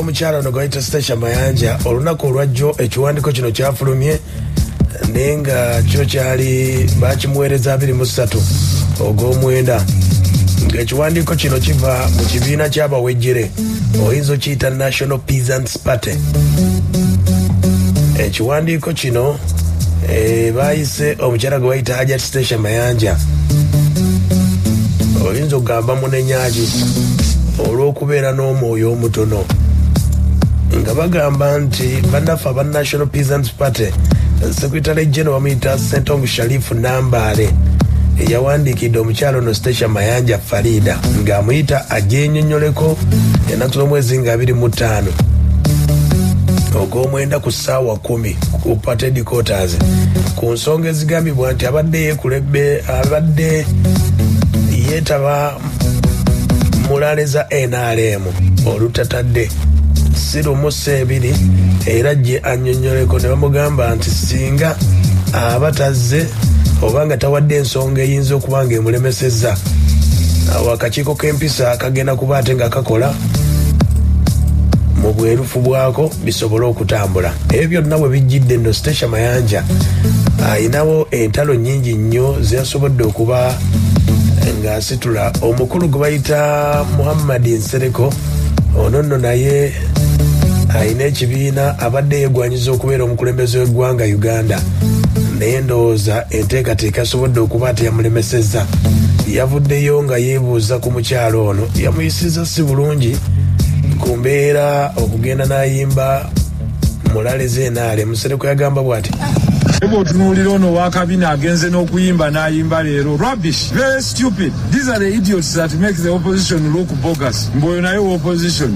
Omukyala ono gwayita Stecia Mayanja, olunaku olwajjo ekiwandiiko kino kyafulumye, naye nga kyo kyali bakimuweereza 23 ogw'omwenda, ng'ekiwandiiko kino kiva mu kibiina ky'abawejjere, oyinza okiyita National Peasants Party. Ekiwandiiko kino bayise omukyala gwe bayita Hajat Stecia Mayanja, oyinza okugamba munenyaki olw'okubeera n'omwoyo omutono, nga bagamba nti bannaffe aba National Peasants Party, Secretary General bamuyita Sentongo Sharifu Nambaale, eyawandiikidde omukyala ono Stecia Mayanja Farida ng'amuyita agyenyonyoleko ennaku z'omwezi nga 25 ogw'omwenda ku ssaawa 10 ku party headquarters, ku nsonga ezigambibwa nti abadde yeekulebbe, abadde yeetaba mu rally za NRM olutatadde si lumu si ebiri, era gye annyonnyoleko. Ne bamugamba nti singa aba tazze oba nga tawadde ensonga eyinza okuba nga emulemesezza, awo akakiiko k'empisa kagenda kuba ate nga kakola mu bwerufu bwako bisobole okutambula. Ebyo byonna bwe bijjidde nno, Stecia Mayanja ayinawo entalo nnyingi nnyo zeyasobodde okuba ng'asitula. Omukulu gwe bayita Muhammad Nsereko, ono nno naye ayina ekibiina, abadde yeegwanyiza okubeera omukulembeze w'eggwanga Uganda, naye ndowooza enteekateeka asobodde okuba ate yamulemesezza. Yavuddeyo nga yeebuuza ku mukyalo ono yamuyisiza si bulungi ku mbeera okugenda n'ayimba mu rally z'eNRM. Nsereko yagamba bw'ati: Bw'otunuulira ono owakabina agenze n'okuyimba n'ayimba leero, rubbish, very stupid. These are the idiots that make the opposition look bogus. Mbu oyo naye opposition,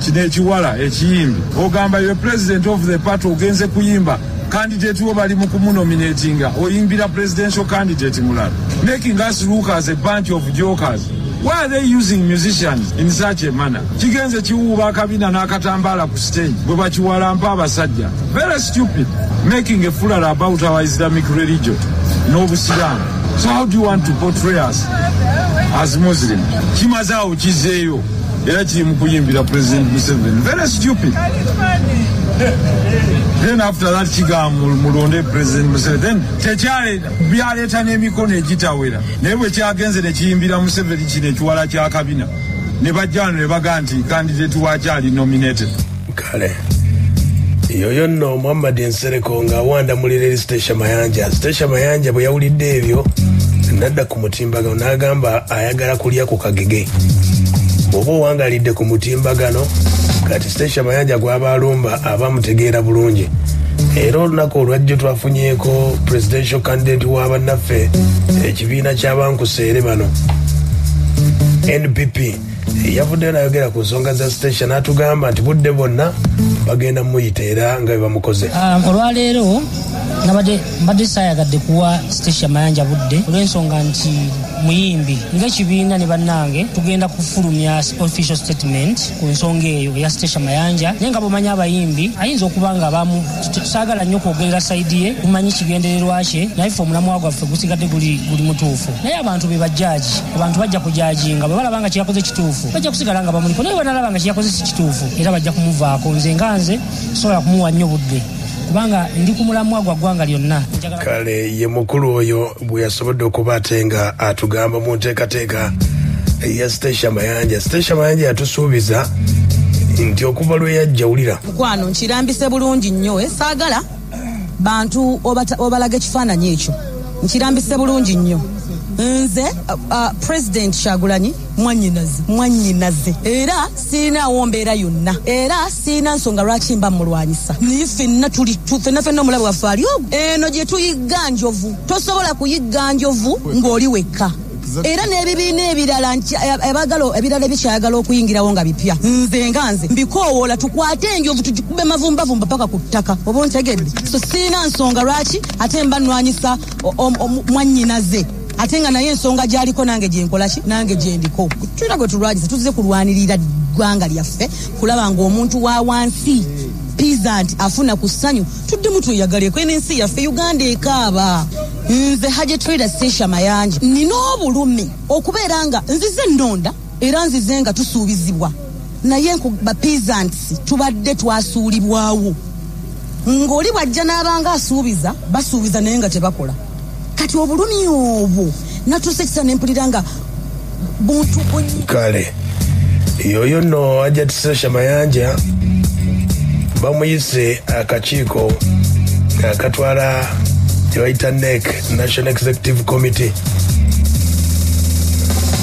kino ekiwala ekiyimbi, ogamba ye president of the party, ogenze kuyimba candidate wo bali mu kumunominatinga, oyimbira presidential candidate mulala, making us look as a bunch of jokers. Why are they using musicians in such a manner? Kigenze kiwuuba akabina n'akatambaala ku stage bwe bakiwalampa abasajja. Very stupid, making a foolery about our Islamic religion n'obusiraamu. So how do you want to portray us as Muslim? Kimaze awo kizeeyo era kiri mu kuyimbira President Museveni. Very stupid. Then after that kigamba mulonde President Museveni. Then tekyale byaleeta n'emikono egitawera, naye bwe kyagenze ne kiyimbira Museveni, kino ekiwala kya kabina, ne bajja wano ne bagaa nti candidate wakyali nominated. Kale yoyo nno Muhammad Nsereko ng'awandamulira eri Stecia Mayanja. Stecia Mayanja bwe yawulidde ebyo nadda ku mutimbagano n'agamba ayagala kulya ku kagege. Bw'oba owangalidde ku mutimbagano, kati Stecia Mayanja gw'aba alumba aba amutegeera bulungi. Era olunaku olwajjo twafunyeeko presidential candidate wa bannaffe ekibiina ky'abankuseere bano NPP, yavuddeyo nayogera ku nsonga za Stecia n'atugamba nti budde bwonna bagenda muyita era nga bwe bamukoze. Olwaleero nabadde mbadde saayagadde kuwa Stecia Mayanja budde olw'ensonga nti muyimbi. Ng'ekibiina ne bannange tugenda kufulumya official statement ku nsonga eyo eya Stecia Mayanja, naye nga bw'omanyi abayimbi ayinza okuba nga abamu saagala nnyo kwogerera side ye, tumanyi kigendererwa kye, naye ffe omulamwa gwaffe gusigadde guli mutuufu. Naye abantu be bajudge, abantu bajja kujudginga. Bwe balaba nga kyeyakoze kituufu, bajja kusigala nga bamuliko, naye banalaba nga kyeyakoze si kituufu, era bajja kumuvaako. Nze nga nze sobola kumuwa nnyo budde kubanga ndi ku mulamwa gwa ggwanga lyonna. Kale ye mukulu oyo bwe yasobodde okuba ate nga atugamba mu nteekateeka ya Stecia Mayanja. Stecia Mayanja yatusuubiza nti okuva lwe yajja wulira Mukwano, nkirambise bulungi nnyo, saagala bantu obalaga ekifaananyi ekyo. Nkirambise bulungi nnyo, nze President Kyagulanyi mwanyinaze, mwanyinaze, era sirinaawo mbeera yonna, era sirina nsonga lwaki mba mulwanyisa. Naye ffenna tuli ffenna ffenna omulabe waffe ali ogwo. Eno gye tuyigga njovu, tosobola kuyigga njovu ng'oli wekka. Era n'ebibiina ebirala ebagala ebirala ebikyayagala okuyingirawo nga bipya, nze nga nze mbikoowoola tukwate enjovu tugikube mavumbavumba paka ku ttaka, oba ontegedde? So sirina nsonga lwaki ate mba nnwanyisa mwannyinaze, ate nga naye ensonga gy'aliko nange gyenkola ki, nange gyendiko. Tulina gwe tulwanyisa, tuzze kulwanirira ggwanga lyaffe, kulaba ng'omuntu wa wansi, peasant, afuna ku ssanyu. Tuddemu tweyagaleko eno ensi yaffe Uganda ekaaba. Nze Hajat Trader Stecia Mayanja nina obulumi okubeera nga nzize nnonda, era nzize nga tusuubizibwa. Naye ba peasants tubadde twasuulibwawo, ng'oli bw'ajja n'abanga asuubiza, basuubiza naye nga tebakola. Kati obulumi obwo natuuse ekisa ne mpulira nga buntu. Kale yoyo nno Hajjati Stecia Mayanja bamuyise akakiiko akatwala gyebayita NEC, National Executive Committee,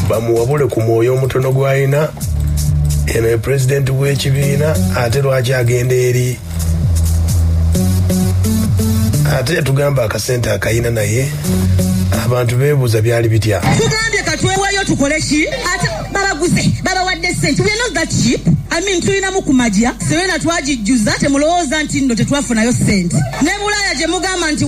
bamuwabule ku mwoyo omutono gw'alina. Eno ye pulezidenti w'ekibiina, ate lwaki agenda eri? Ate yatugamba akasente akayina, naye abantu beebuuza byali bitya. Tugambye katwewayo tukole ki? Ate babaguze, babawadde sente. We are not that cheap. I mean, tulinamu ku majja. Serena twagijjuza, temulowooza nti nno tetwafunayo sente. Ne Bulaaya gye mugamba nti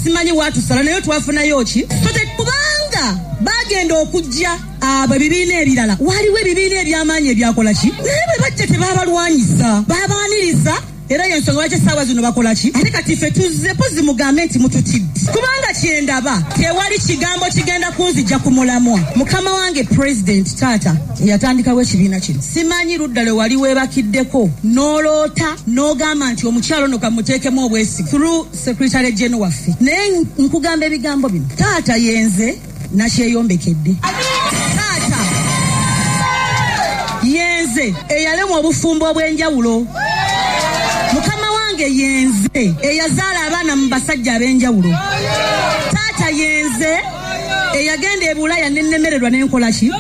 simanyi watusala, naye twafunayo ki? So kubanga bagenda okujja abo ebibiina ebirala, waliwo ebibiina eby'amaanyi ebyakola ki, naye bwe bajja tebabalwanyisa, babaaniriza. Era yensonga lwaki essaawa zino bakola ki. Ate kati ffe tuzze pozi mugambe nti mututidde, kubanga kyendaba tewali kigambo kigenda kunzija ku mulamwa. Mukama wange President, taata yatandikawo ekibiina kino. Simanyi ludda lwe wali weebakiddeko n'oloota n'ogamba nti omukyalo ono kamuteekemu obwesige through secretary general waffe, naye nkugamba ebigambo bino, taata yenze nakyeyombekedde. Taata yenze eyalemwa obufumbo obw'enjawulo. Mukama wange yenze eyazaala abaana mu basajja ab'enjawulo. Taata yenze eyagenda e Bulaaya nenemererwa nenkola ki.